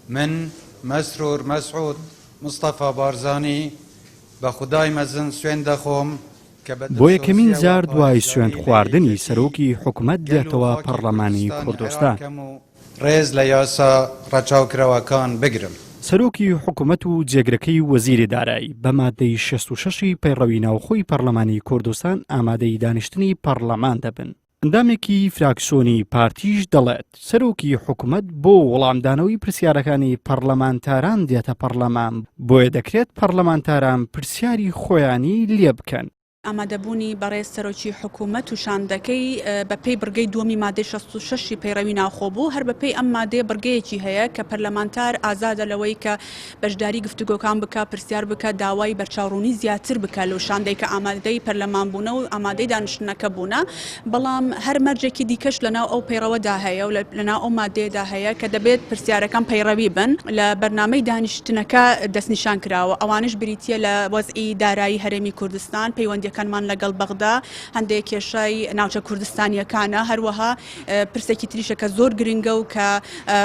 من مەسرور مەسعود مستەفا بارزانی بە خودای مەزن سوێند دەخۆم کە بە بۆ یەکەمین دڵسۆزییەوە جار دوای پارێزگاری سوێند لە خواردنی یەکێتی سەرۆکی حکومەت گەل و دێتەوە خاکی پەڕلەمانی کوردستانی عێراق کوردستان. کەم و ڕێز لە یاسا ڕەچاوکراوەکان بگرم. سەرۆکی حکومەت و جێگرەکەی وەزیری دارایی بە مادەی 66 ی پەیڕەوی ناوخۆی پەڕلەمانی کوردستان ئامادەی دانیشتنی پەڕلەمان دەبن. ئەندامێکی فراکسۆنی پارتیش دەڵێت، سەرۆکی حکومەت بۆ وەڵامدانەوەی پرسیارەکانی پەڕلەمانتاران دێتە پەڕلەمان، بۆیە دەکرێت پەڕلەمانتاران پرسیاری خۆیانی لێبکەن. ئامادەبوونی بەڕێز سەرۆکی حکوومەت و شاندەکەی بەپێی بڕگەی دووەمی مادەی 66 ی پەیڕەوی ناوخۆ بوو، هەر بەپێی ئەم مادەیە بڕگەیەکی هەیە کە پەرلەمانتار ئازادە لەوەی کە بەشداری گفتوگۆکان بکا، پرسیار بکا، داوای بەرچاوڕوونی زیاتر بکا لەو شاندەی کە ئامادەی پەرلەمان بوونە و ئامادەی دانیشتنەکە بوونە، بەڵام هەر مەرجێکی دیکەش لەناو ئەو پەیڕەوەدا هەیە و لەناو ئەو مادەیەدا هەیە کە دەبێت پرسیارەکان پەیڕەوی بن لە بەرنامەی دانیشتنەکە دەستنیشان کراوە، ئەوانەش بریتییە لە وەزعی دارایی هەرێمی کوردستان، پەیوەندییەکانمان لەگەڵ بەغدا، هەندێک کێشەی ناوچە کوردستانییەکانە، هەروەها پرسێکی تریشە کە زۆر گرنگە و کە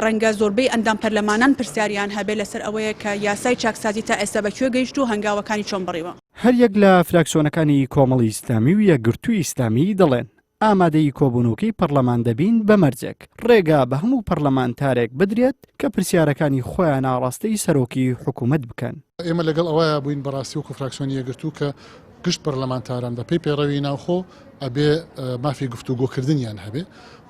ڕەنگە زۆربەی ئەندام پەرلەمانان پرسیاریان هەبێت لەسەر ئەوەیە کە یاسای چاکسازی تا ئێستا بە کوێ گەیشت و هەنگاوەکانی چۆن بڕیوە. هەریەک لە فراکسیۆنەکانی کۆمەڵی ئیسلامی و یەکگرتووی ئیسلامی دەڵێن، ئامادەی کۆبوونەوەکەی پەرلەمان دەبین بە مەرجێک ڕێگا بە هەموو پەرلەمانتارێک بدرێت کە پرسیارەکانی خۆیان ئاڕاستەی سەرۆکی حکوومەت بکەن. ئێمە لەگەڵ ئەوەیا بووین بەڕاستی وەکو فراکسیۆنی یەکگرتوو کە گشت پەرلەمانتاران بەپێی پەیڕەوی ناوخۆ ئەبێ مافی گفتوگۆکردنیان هەبێ،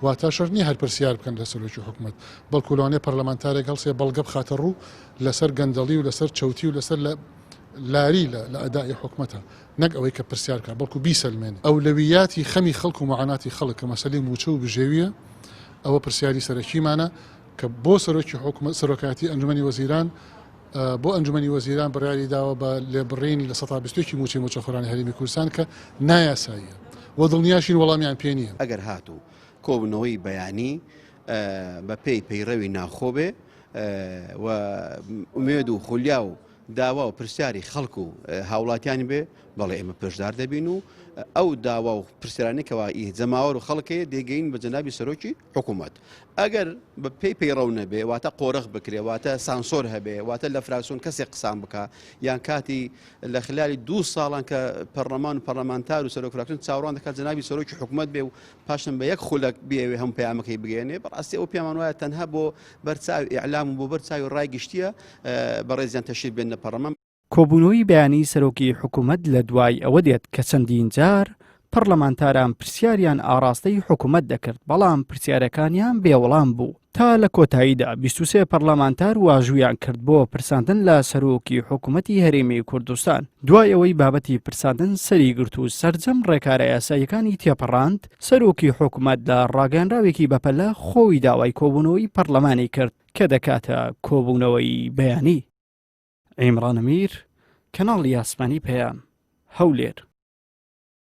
واتە شەرت نییە هەر پرسیار بکەن لە سەرۆکی حکومەت، بەڵکو لەوانەیە پەرلەمانتارێک هەڵسێ بەڵگە بخاتە ڕوو لەسەر گەندەڵی و لەسەر چەوتی و لەسەر لاری لە ئەدائی حکومەتە، نەک ئەوەی کە پرسیار بکات بەڵکو بیسەلمێنێ. ئەولەویاتی خەمی خەڵک و معاناتی خەڵک کە مەسەلەی مووچە و بژێوییە، ئەوە پرسیاری سەرەکیمانە کە بۆ سەرۆکی حکومەت، سەرۆکایەتی ئەنجومەنی وەزیران، بۆ ئەنجومەنی وەزیران بڕیاری داوە بە لێبڕین 21% ی مووچەی مووچەخۆرانی هەرێمی کوردستان کە نایاساییە و دڵنیاشین وەڵامیان پێ نییە. ئەگەر هاتوو کۆبوونەوەی بەیانی بە پێی پەیڕەوی ناوخۆ بێ و ئومێد و خولیا و داوا و پرسیاری خەڵک و هاوڵاتیانی بێ بەڵێ ئێمە پێشدار دەبین و ئەو داوا و پرسیارانەی کەوا ئی جەماوەر و خەڵکەیە دەیگەین بە جەنابی سەرۆکی حکوومەت. ئەگەر بە پێی پەیڕەو نەبێ واتە قۆرخ بکرێ واتە سانسۆر هەبێ واتە لە فراکسیۆن کەسێک قسان بکا یان کاتی لە خلالی دوو ساڵان کە پەرلەمان و پەرلەمانتار و سەرۆک فراکسیۆن چاوەڕوان دەکات جەنابی سەرۆکی حکوومەت بێ و پاشان بە یەک خولەک بیەوێ هەموو پەیامەکەی بگەیەنێ بەڕاستی ئەو پێمان وایە تەنها بۆ بەرچاوی ئیعلام و بۆ بەرچاوی ڕای گشتیە بەڕێزیان تەشریف بێننە پەڕلەمان. کۆبوونەوەی بەیانی سەرۆکی حکومەت لە دوای ئەوە دێت کە چەندین جار پەڕلەمانتاران پرسیاریان ئاڕاستەی حکومەت دەکرد، بەڵام پرسیارەکانیان بێ وەڵام بوو، تا لە کۆتاییدا 23 پەڕلەمانتار واژوویان کرد بۆ پرساندن لە سەرۆکی حکومەتی هەرێمی کوردستان. دوای ئەوەی بابەتی پرساندن سەری گرت و سەرجەم ڕێکارە یاساییەکانی تێپەڕاند، سەرۆکی حکومەت لە ڕاگەیەنراوێکی بەپەلە خۆی داوای کۆبوونەوەی پەڕلەمانی کرد کە دەکاتە کۆبوونەوەی بەیانی. عیمڕان ئەمیر، کەناڵی ئاسمانی پەیام، هەولێر.